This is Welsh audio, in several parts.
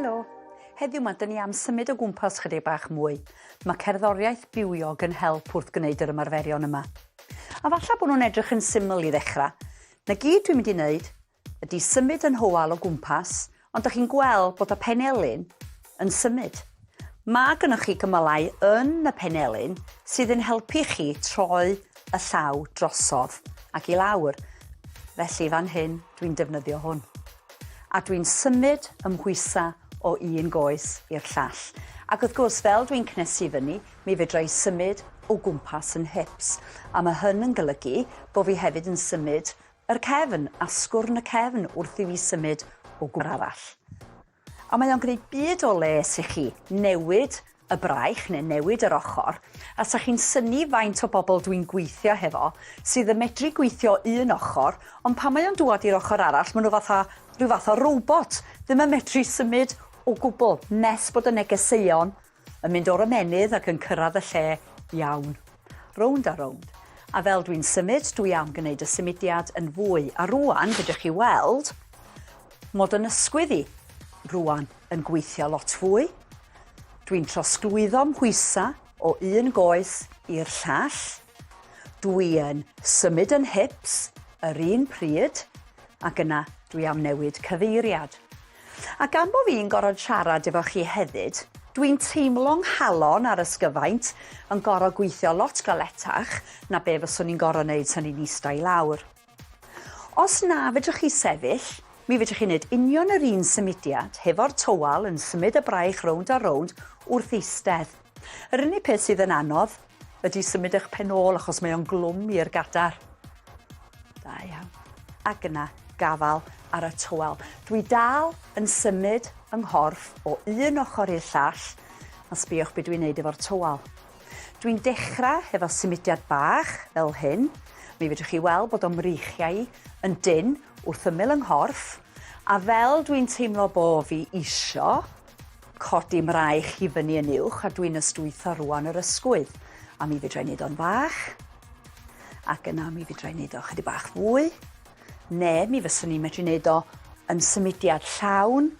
Helo! Heddiw 'ma, 'dyn ni am symud o gwmpas chydig bach mwy. Mae cerddoriaeth bywiog yn help wrth gwneud yr ymarferion yma. A falla bod nhw'n edrych yn syml i ddechrau. Na gyd dwi'n mynd i wneud ydy symud yn hywel o gwmpas, ond dych chi'n gweld bod y penelin yn symud. Mae gynnoch chi gymalau yn y penelin sydd yn helpu chi troi y llaw drosodd ac i lawr. Felly fan hyn dwi'n defnyddio hwn. A dwi'n symud ym mhwysau o un goes i'r llall. Ac wrth gwrs, fel dwi'n cnesu fyny, mi fedra i symud o gwmpas yn hips. A mae hyn yn golygu bod fi hefyd yn symud Yr cefn, asgwrn y cefn wrth i fi symud o gwr arall. A mae o'n gwneud byd o les i chi newid y braich neu newid yr ochr, a 'sa chi'n synnu faint o bobl dwi'n gweithio hefo sydd yn medru gweithio un ochr, ond pan mae o'n dŵad i'r ochr arall maen nhw fatha rhyw fath o robot, ddim yn medru symud o gwbl nes bod y negeseuon yn mynd o'r ymennydd ac yn cyrraedd y lle iawn. Rownd a rownd. A fel dwi'n symud, dwi am gwneud y symudiad yn fwy. A rwan, fedrwch chi weld, mod yn ysgwydd i rwan yn gweithio lot fwy. Dwi'n trosglwyddo mhwysa o un goes i'r llall. Dwi yn symud yn hips yr un pryd, ac yna dwi am newid cyfeiriad. A gan bo fi'n gorod siarad efo chi hefyd, dwi'n teimlo 'nghalon ar ysgyfaint yn goro gweithio lot galetach na be fyswn i'n goro neud 'san i'n ista i lawr. Os na fedrwch chi sefyll, mi fedrwch chi neud union yr un symudiad hefo'r tywal yn symud y braich rownd a rownd wrth eistedd. Yr unig peth sydd yn anodd ydy symud eich pen ôl achos mae o'n glwm i'r gadar. Da iawn. Ac yna, gafael ar y tywel. Dwi dal yn symud yng nghorff o un ochr i'r llall, a sbïwch be dwi'n neud efo'r tywel. Dwi'n dechrau hefo symudiad bach, fel hyn. Mi fedrwch chi weld bod o'm mreichiau i yn dynn wrth ymyl yng nghorff, a fel dwi'n teimlo bo fi isio, Codi mraich i fyny yn uwch a dwi'n ystwytho rwan yr ysgwydd. A mi fedra i wneud o'n fach, ac yna mi fedra i wneud o chydig bach fwy, ne mi fyswn i'n medru wneud o yn symudiad llawn,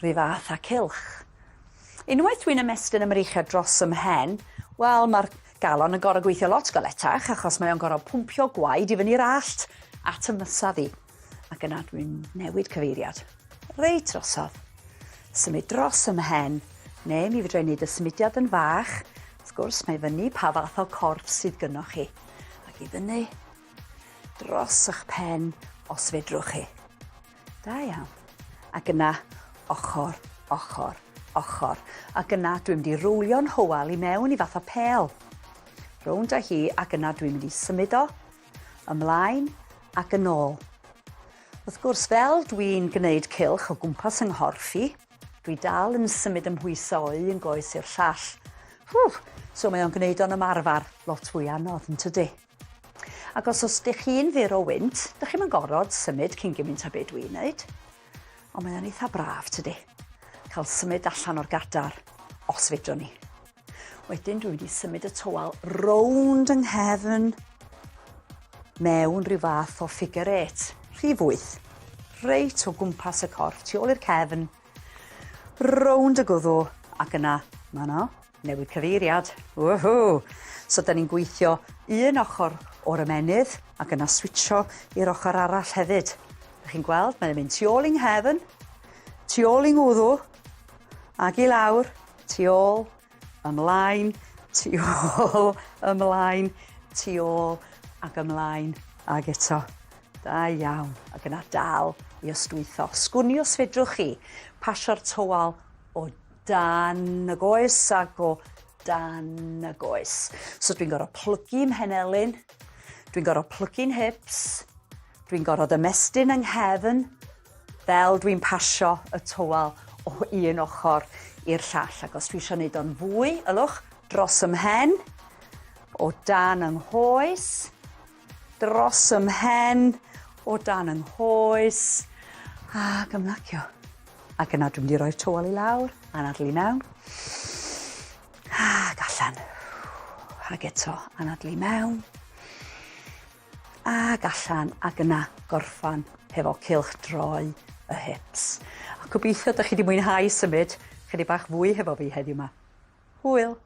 rhy fath â cylch. Unwaith dwi'n ymestyn y mreichiau dros 'y mhen, wel mae'r galon yn gorfod gweithio lot galetach achos mae o'n gorfod pwmpio gwaed i fyny'r allt at y mysadd i. Ac yna dwi'n newid cyfeiriad. Reit drosodd. Symud dros 'y mhen, neu mi fedra i wneud y symudiad yn fach. Wrth gwrs, mae fyny pa fath o corff sydd gynnoch chi. Ac i fyny, dros eich pen, os fedrwch chi. Da iawn. Ac yna, ochr, ochr, ochr. Ac yna, dwi'n mynd i rowlio'n hywel i mewn i fath o pêl. Rownd â hi, ac yna dwi'n mynd i symud o ymlaen ac yn ôl. Wrth gwrs, fel dwi'n gwneud cylch o gwmpas yng nghorff i, dwi dal yn symud 'y mhwysau o un goes i'r llall. Whew! So mae o'n gwneud o'n ymarfer lot fwy anodd, yn tydi? Ac os os dych chi'n fyr o wynt, dych chi'm yn gorfod symud cyn gymaint â be dwi'n neud. Ond mae o'n eitha braf, tydi? Cael symud allan o'r gadar, os fedrwn ni. Wedyn dwi wedi symud y tywel rownd yng nghefn mewn rhyw fath o figure eight, rhif wyth, reit o gwmpas y corff, tu ôl i'r cefn, rownd y gwddw, ac yna, ma' 'no, newid cyfeiriad, woohoo! So da ni'n gweithio un ochr o'r ymennydd ac yna switsio i'r ochr arall hefyd. Dych chi'n gweld, mae'n mynd tu ôl i nghefn, tu ôl i ngwddw, ac i lawr, Tu ôl, ymlaen, tu ôl, ymlaen, tu ôl ac ymlaen ag eto. Da iawn. Ac yna dal i ystwytho. Sgwn i os fedrwch chi pasio'r tywal o dan y goes ac o dan y goes. So dwi'n gorfod plygu mhen elyn, dwi'n gorfod plygu'n hips, dwi'n gorfod ymestyn yng nghefn, Fel dwi'n pasio y tywel o un ochr i'r llall, ac os dwi eisiau gwneud o'n fwy, ylwch, dros 'y mhen, o dan 'y nghoes, dros 'y mhen, o dan 'y nghoes, ac ymlacio. Ac yna dwi'n mynd i roi'r tywel i lawr, anadlu i mewn, ac allan. Ac eto, anadlu i mewn. Ag allan ac yna gorffan hefo cylch droi y hips. A gobeithio 'dych chi 'di mwynhau symud chydig bach fwy hefo fi heddiw 'ma. Hwyl!